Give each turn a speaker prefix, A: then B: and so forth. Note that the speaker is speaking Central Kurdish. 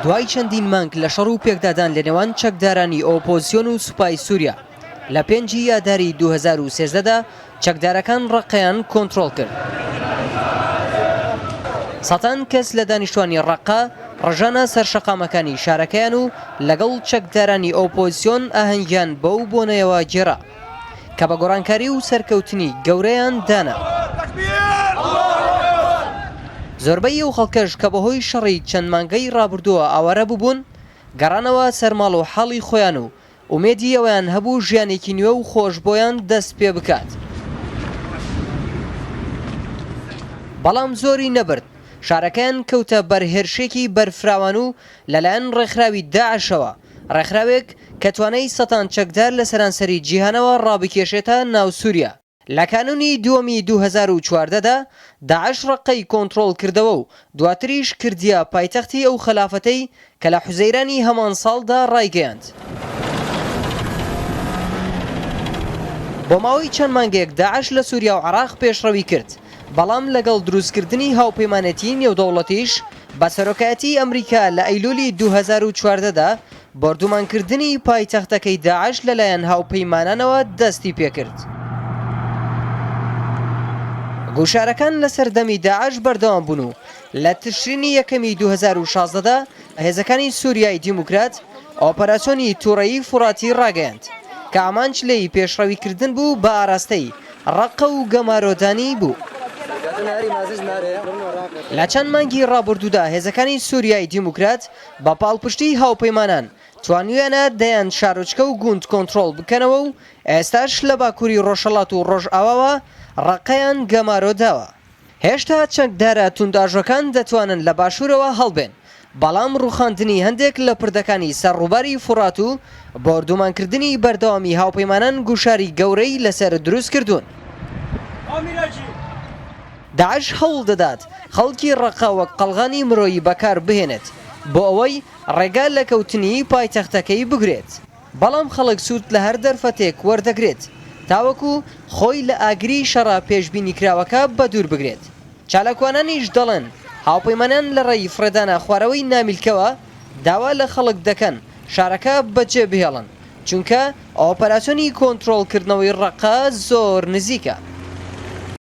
A: دوای چەندین مانگ لە شەڕ و پێکدادان لەنێوان چەکدارانی ئۆپۆزسیۆن و سوپای سووریا، لە پێنجی یاداری 2013 دا چەکدارەکان ڕەققەیان کۆنترۆڵ کرد. سەتان کەس لە دانیشتوانی ڕەققە ڕژانە سەر شەقامەکانی شارەکەیان و لەگەڵ چەکدارانی ئۆپۆزسیۆن ئاهەنگیان بەو بۆنەیەوە گێڕا کە بە گۆڕانکاری و سەرکەوتنی گەورەیان دانا. زۆربەی ئەو خەڵکەش کە بەهۆی شەڕی چەند مانگەی ڕابردووە ئاوارە بووبوون، گەڕانەوە سەر ماڵ و حاڵی خۆیان و ئومێدی ئەوەیان هەبوو ژیانێکی نوێ و خۆش بۆیان دەست پێ بکات. بەڵام زۆری نەبرد شارەکەیان کەوتە بەر هێرشێکی بەرفراوان و لەلایەن ڕێکخراوی داعشەوە، ڕێکخراوێک کە توانای سەتان چەکدار لە سەرانسەری جیهانەوە ڕابکێشێتە ناو سوریا. لە کانوونی دووەمی 2014 دا داعش ڕەققەی کۆنترۆڵ کردەوە و دواتریش کردیە پایتەختی ئەو خەلافەتەی کە لە حوزەیرانی هەمان ساڵدا ڕایگەیاند. بۆ ماوەی چەند مانگێک داعش لە سوریا و عێراق پێشڕەوی کرد، بەڵام لەگەڵ دروستکردنی هاوپەیمانێتیی نێودەوڵەتیش بە سەرۆکایەتیی ئەمریکا لە ئەیلولی 2014 دا بۆردومانکردنی پایتەختەکەی داعش لەلایەن هاوپەیمانانەوە دەستی پێکرد. گوشارەکان لە سەردەمی داعش بەردەوام بوون و لە تشرینی یەکەمی 2016 دا هێزەکانی سوریای دیموکرات ئۆپەراسیۆنی توڕەیی فوڕاتی ڕاگەیاند کە ئامانج لێی پێشڕەویکردن بوو بە ئاراستەی ڕەققە و گەمارۆدانی بوو. لە چەند مانگی ڕابردوودا هێزەکانی سوریای دیموکرات بە پاڵپشتی هاوپەیمانان توانیویانە دەیان شارۆچکە و گوند کۆنترۆڵ بکەنەوە و ئێستاش لە باکووری ڕۆژهەڵات و ڕۆژئاواوە ڕەققەیان گەمارۆ داوە. هێشتا چەکدارە توندئاژۆکان دەتوانن لە باشوورەوە هەڵبێن، بەڵام ڕووخاندنی هەندێک لە پردەکانی سەر ڕووباری فوڕات و بۆردومانکردنی بەردەوامی هاوپەیمانان گوشاری گەورەی لەسەر دروستکردوون. داعش هەوڵ دەدات خەڵکی ڕەققە وەک قەڵغانی مرۆیی بەکار بهێنێت بۆ ئەوەی ڕێگا لە کەوتنی پایتەختەکەی بگرێت، بەڵام خەڵک سوود لە هەر دەرفەتێک وەردەگرێت تاوەکو خۆی لە ئاگری شەڕە پێشبینیکراوەکە بەدوور بگرێت. چالاکوانانیش دەڵێن، هاوپەیمانان لە ڕێی فڕێدانە خوارەوەی نامیلکەوە داوا لە خەڵک دەکەن شارەکە بەجێبهێڵن، چونکە ئۆپەراسیۆنی کۆنترۆڵکردنەوەی ڕەققە زۆر نزیکە.